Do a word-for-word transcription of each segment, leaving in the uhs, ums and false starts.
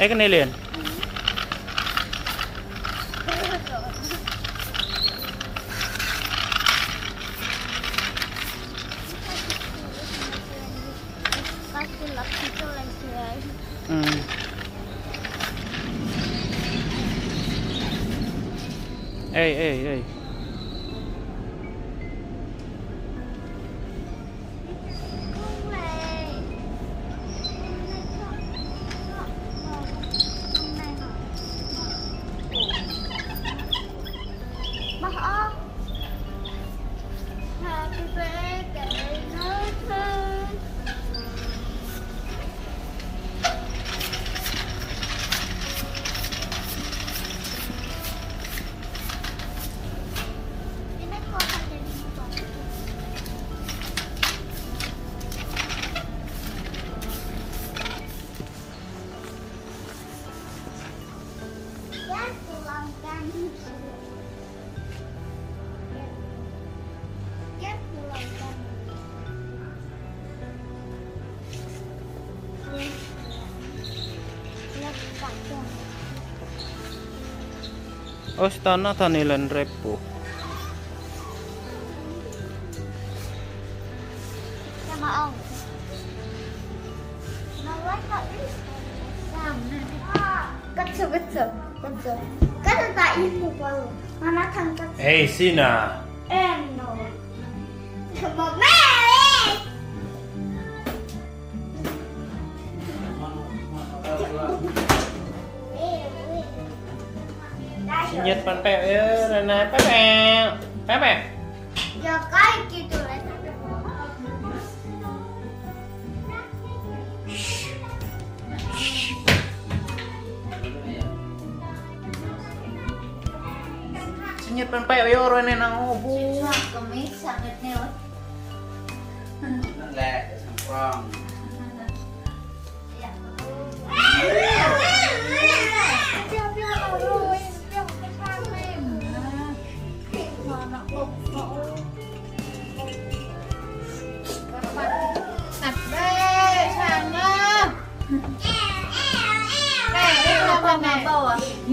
Ê, kơ anai Liên. Ư. Ê, ê, ê. Happy birthday, Nathan. Ơ, stana tha anai lĕ rơpu. Kacau, kacau, kacau. Kacau tak ibu baru. Mana kan kacau? Hei, Sina. Eh, no. Mama. Sĭt ñĕt păn pĕ, ơ, anai, pĕ pĕ. Pĕ pĕ. Ya, kayak gitu lah. Sĭt ñĕt păn pĕ, ơ, rơi anai nao ôh, bu. Sĭt ñĕt kơmĭ, sĭt ñĕt anai, ơ. Lĕ, sĭt ñĕt prong.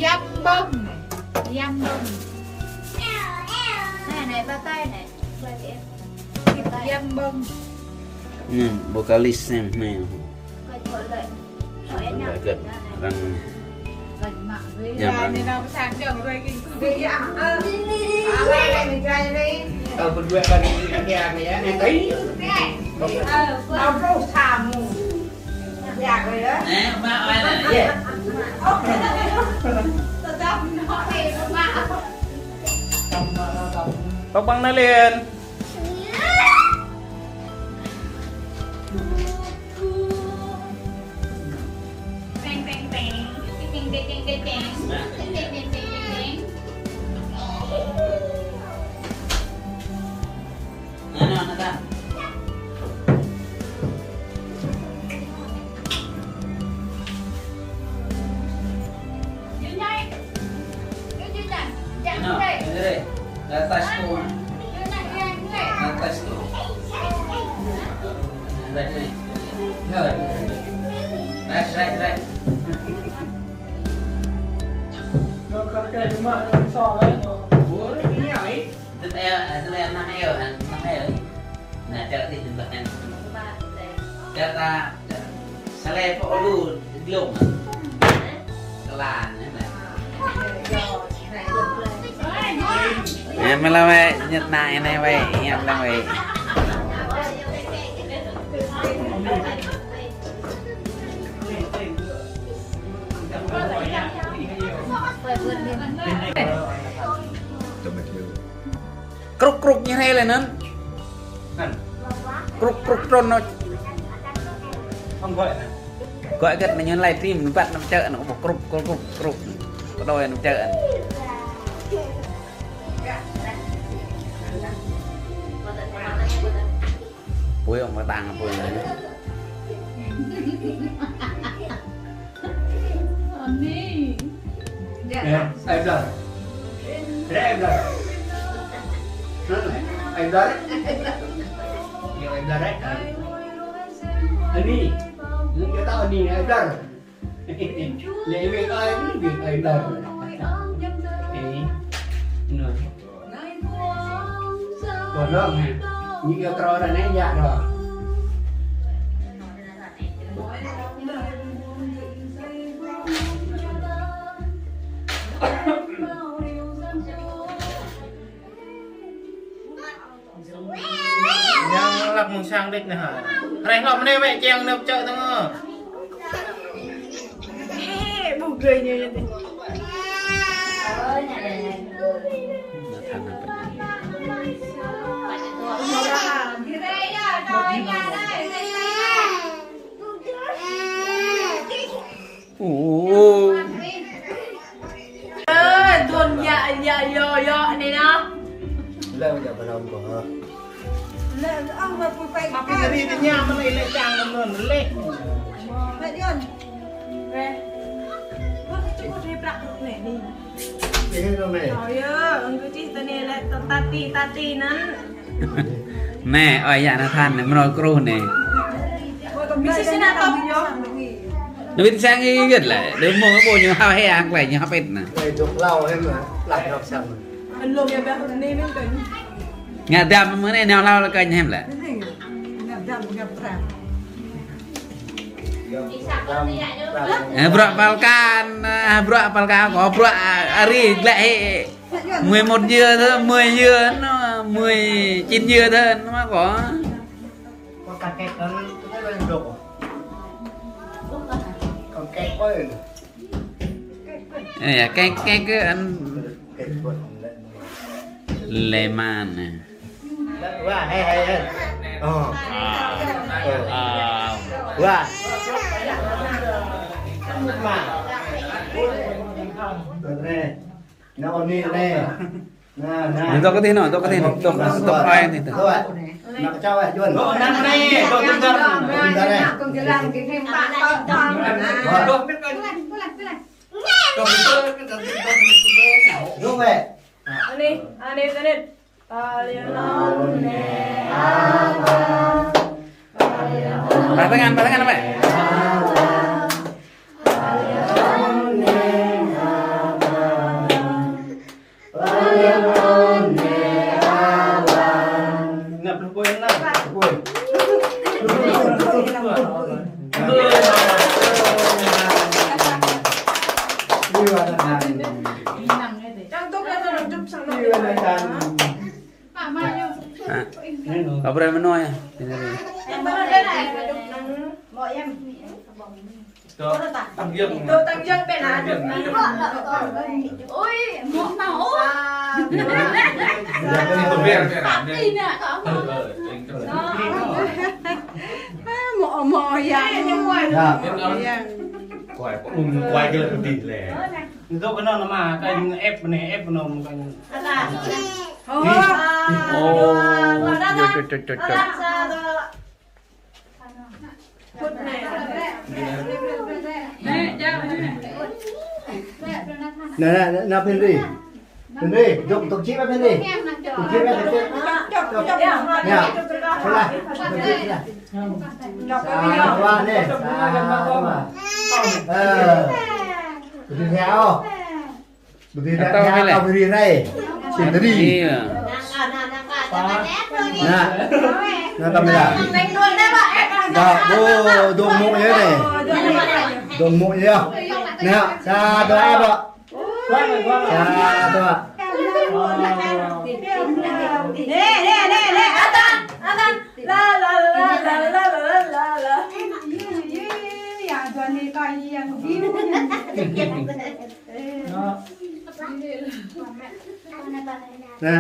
Yăm ƀơ̆ng. Yăm ƀơ̆ng. Anai, anai, ba tai anai. Yăm ƀơ̆ng. Anai, vokalis anai. Anai, gơ̆t. Arăng ñăm arăng. Tao berdua kali ini, anai, anai, anai. Tao terus kamu. Nè, ba ơi nè. Yê. Tơƀăng anai Liên. Teng, teng, teng. Teng, teng, teng, teng, teng. Teng, teng, teng, teng, teng, teng. Nè, nè, nè, ta. Nè, nè, nè, nè. Atas tu. Atas tu. Right, right. Right, right, right. Ur, ini ai. Tơl eo, tơl eo năm eo, năm eo. Nè, chợ thì đừng bật đèn. Chợ ta, chợ. Sa lê pô lu, glông. Kơ la, nè, nè. Em lăng wai, ñĕt anai anai wai, em lăng wai. Krŭk krŭk ñu hrơi lĕ anŭn. Anŭn. Krŭk krŭk trŭn nô. Không gọi hả? Gọi gơ̆t anŭn ñu live stream, anŭn ƀă anŭn čơ̆ anŭn, ƀu krŭk krŭk krŭk krŭk. Kơđôi anŭn čơ̆ anŭn. Pui ŏng mơtang pui. Ani. Ê, ê, blơr. Rê, ê, blơr. Hă? Ê, blơr. Yua, ê, blơr, ê. Ani. Ñu kơ ta Ani, ê, blơr. Lĕ wĕ ơi, wĕ ơi lơ. Ê, nơ. Kơ rơ̆ng hă? Ñu kơ krô ră anai yă rơ̆ng. Yang lăk mơ̆ng sang đĕč anai hă. Hrĕh lŏm anai wĕ čeng nơ̆p čơ̆ tơngơ̆. Ê, ƀu glơi ñu yơh. Ơ, tuôn yă, yă, yŏ, yŏ, anai nă. Lơ, yă, bơnăm kơ hă. Lơ, ơ, mă pui pui. Mă pui ri tơña, mă lĕ, lĕ čang, mă lĕ. Mă Dion. Rĕh. Mă kơ čuh rĕh prăk anai, anai. Ơ, yơh, ơ, kơ čih tơ anai lĕ, tơ tati, tati anŭn. Anai, ơi, yă Nathan anai, mơnol kruh anai. Ƀu sĭt sĭt anŭn tŏ. Ñu ƀing sang ih gơ̆t lĕ, đơ mơ̆ng ƀu ñu hao he ang klai ñu hao pet anai. Ơi, dŏ hlâo hem lah, lah dŏ sang. Ngă dăm mơ̆ng anai nao hlâo lĕ kơ ñu hem lĕ. Ngă dăm, ngă prang. Ơ, bruă pal kan, ơ, bruă pal kan, kơ bruă, ơ, ari glăi he. Mười một giờ thôi, mười giờ nó, mười chín giờ thôi nó mà có. Có cà kẹt đó, nó có lên được. Còn kẹt quá rồi. Ê, ya, kẹt, kẹt cứ ăn. Kẹt quá, lẹ. Lẹ mà nè. Wah, hei, hei, hei. Ơ. Ơ. Wah. Mà. Nè, nè, nè. Nè, nè. Dŏ kơ tih nô, dŏ kơ tih nô. Dŏ, dŏ ai tih tơ. Dŏ, nè. Nè, čao ai, Juan. Dŏ, nè, nè, dŏ, dŏ, dŏ. Dŏ, nè. Dŏ, nè. Dŏ, nè. Dŏ, nè. Anai, anai, anai. Patangan, patangan apa? Apa yang menua ya? Ôi, mŏ mâo. Ơ, ơ, ơ, ơ. Mŏ, mŏ, yang. Yang. Kuai, kuai gơ̆ tih lĕ. Dŏ kơ anŭn mă, kơ ĕp anai, ĕp anŭn kơ. Ơ. Ơ. Ơ. Nè, nè, nè, nè, Phen Ri. Phen Ri, dŏ, dŏ čih mă Phen Ri. Dŏ čih mă Phen Ri. Dŏ. Nè, salah. Phen Ri, salah. Sa dua nè, sa dua. Ơ. Phen Ri, nè, ơ. Bơdi dah, atau nè, hila. Kâo bơdi rai. Sendiri. Iya. Nè. Nè, kamera. Dah, dŏ, dŏ mŏ yơh nè. Dŏ mŏ yơh. Nè, sa dua, ƀă. Sa dua. Nè, nè, nè, nè, atan, atan. La, la, la. Ơ, ơ, ơ, ơ, ơ. Ơ, ơ, ơ, ơ. Nè.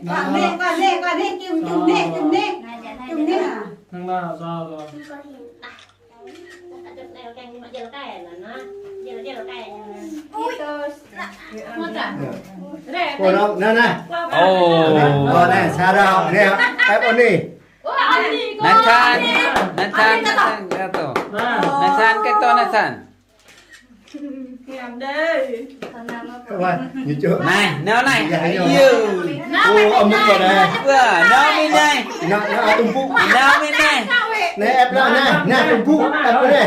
Nè, nè, nè, nè, nè, chum, chum, nè, chum, nè. Chum, nè. Năng la, la, la. Ui. Ơ, nè, nè. Ơ. Ơ, nè, sa rau, nè, ĕp anai. Nathan, Nathan, Nathan, kơ tô. Nathan, kơ tô, Nathan. Nè, nao anai. Nè, nao anai. Ơ, ơ, mŭk kơ anai. Wah, nao mĭn anai. Nao, nao tơmpŭ. Nao mĭn anai. Nè, ĕp nao anai. Nè, tơmpŭ. Ĕp anai.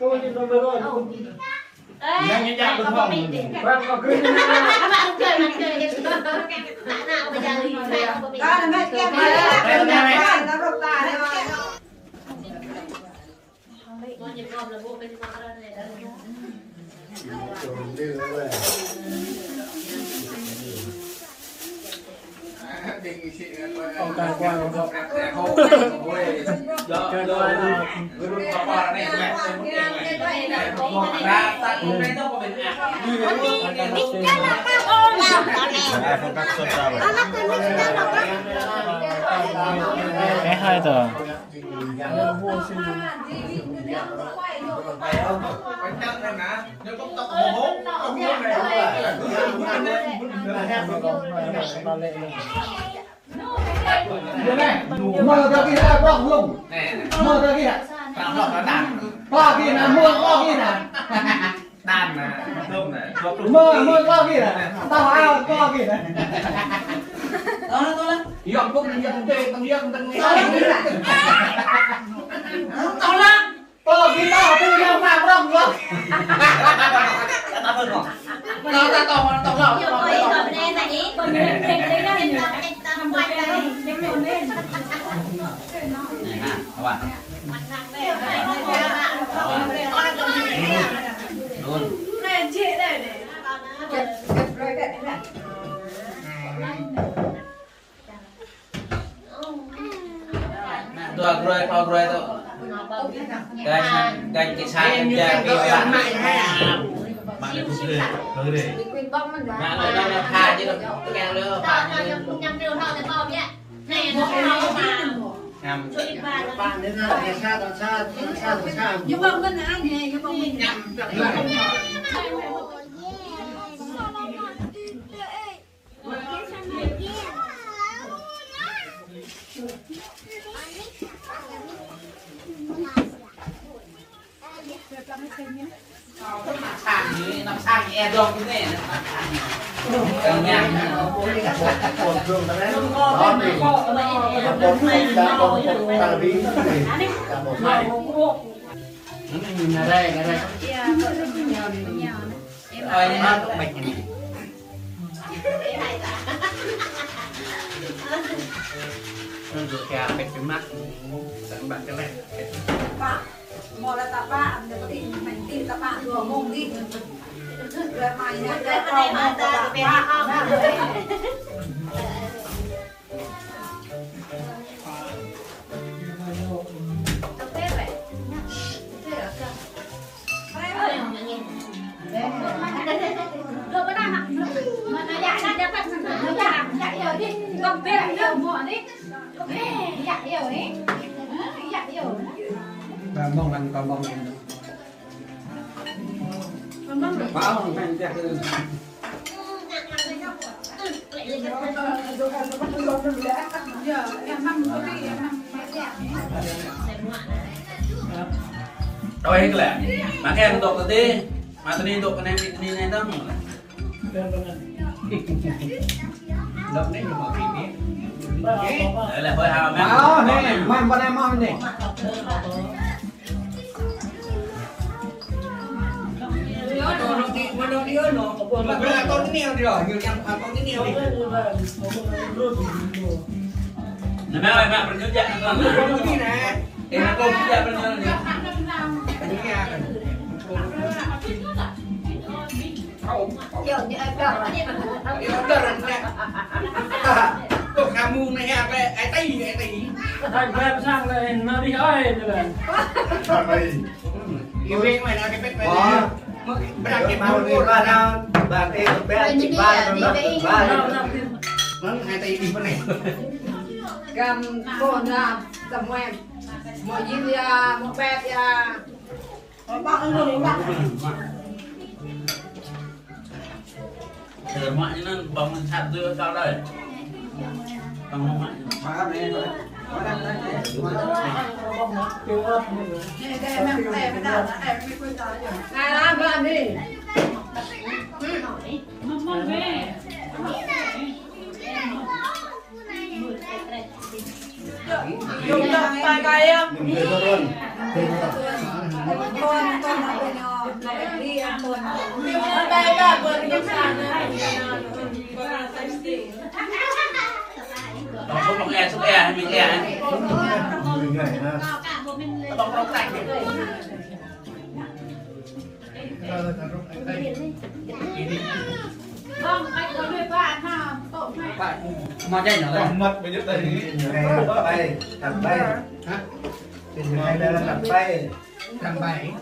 Tôi thì nó mới rồi. Ơ, yang yang jatuh, Bang. Bang, kau kering. Abang, abang, abang. Nak, nak, abang, jangan. Cái hơi thở. Mơ ra kia, prŏng lŏng. Mơ ra kia. Prŏng kia nă, mơ prŏng kia nă. Đàn nè, dôm nè, dôm. Mơ, mơ kơ kia nè. Tao ao kơ kia nè. Đó, đó, đó. Yŏng bốc, yŏng tê, yŏng tê. Tao lăng. Kơ kia tao, tui yŏng mă prŏng lŏng. Tao tui kơ. Tao, tao, tao, tao, tao, tao. Nè, nè, nè, nè. Nè, nè, nè. Dua groi, dua groi tu. Gan, gan kisah kerja, mă. Mă ni buk deh, buk deh. Mă, mă, mă, mă, pha ji, mă. Tukang lu, pha ji. Pă, mơ̆ lĕ ta pă, anŭn pơtĭ, mơ̆ng tĭ ta pă, dua mông tĭ. Lĕ mai anai ta pă, mơ̆ ta pă. Ba mông lăng kơ mông. Ba mông lăng kơ mông. Đôi hít lẹ. Mà khen dŏ tơ tê, mà tơ ni dŏ kơ nem, tơ ni nem dong. Dŏ ni ñu mă kri ni. Lĕ hơi hao mă. Mă nê, mă, mă nê, mă nê. Nă mă, mă, pơrơjŭ jă, nă mă. Ê, nă mă, pơrơjŭ jă, nă mă. Pơrơjŭ jă. Yơh, ñu ăt dơr. Yơh, dơr, nă. Tŭ kơ mơ̆ng anai, ai tơi, ai tơi. Ai bơ̆t sang lĕ, nă đi ơi, ñu lĕ. Ai. Iwek mai na ke pet pet. Wah. Bơrơkơi mơ̆ng anai, bơrơkơi pet pet. Mơ̆ng hai tơi đi pơnai. Gam mơ̆ na tơmuen. Mơ̆ yim ya, mơ̆ pet ya. Mă ñu anŭn bơ̆ng sat dua kâo đơi. Bơ̆ng mă ñu. Mă jai nă lĕ. Mă măt bơjăt tơi. Bay, tăp bay. Hă? Tăp bay. Tăp bay. Tăp bay.